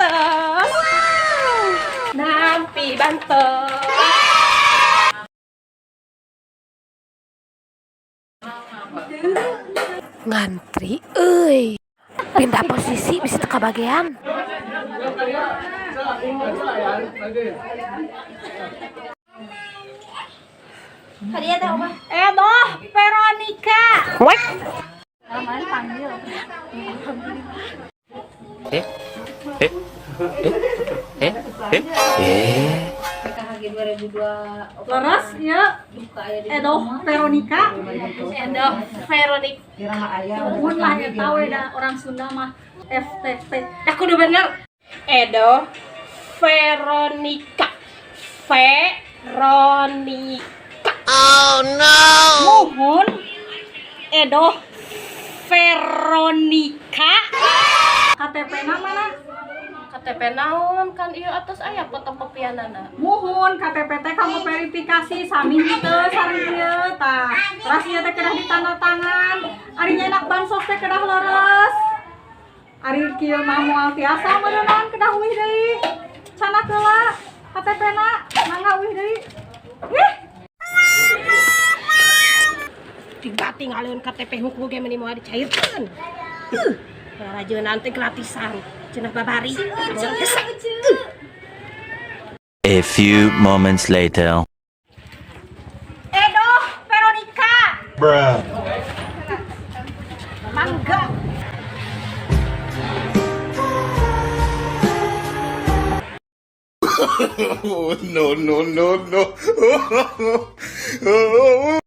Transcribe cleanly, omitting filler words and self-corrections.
Bantos. Nampi bantos. Ngantri euy. Pindah posisi bisa teu kabagean. Edoh Veronica. What? Eh? Eh? Eh? Eh? Eh? Eh? Leres ya. Edoh Veronica. Edoh Veronica. Mun lah eta we da orang Sunda mah FTP. Dah kudu bener. Edoh Veronica. Veronica. Muhun Edoh Veronica. KTP na mana? KTP naon kan ieu atas aya fotokopianana. Muhun KTP teh kamu verifikasi sami henteu sareng ieu tah. Teras ieu teh kedah ditanda tangan. Ari nyenak bansos teh kedah leres. Ari kieu mah moal tiasa meureunan kedah uih deui. Candak heula KTP na mangga uih deui. Ih, Dibati ngaleun KTP hungkul ge meni moal dicairkeun. Rajeunana teh gratisan. Cenah babari. Hese. A few moments later. Edoh Veronica. Bruh. Mangga. Oh, no, no, no, no.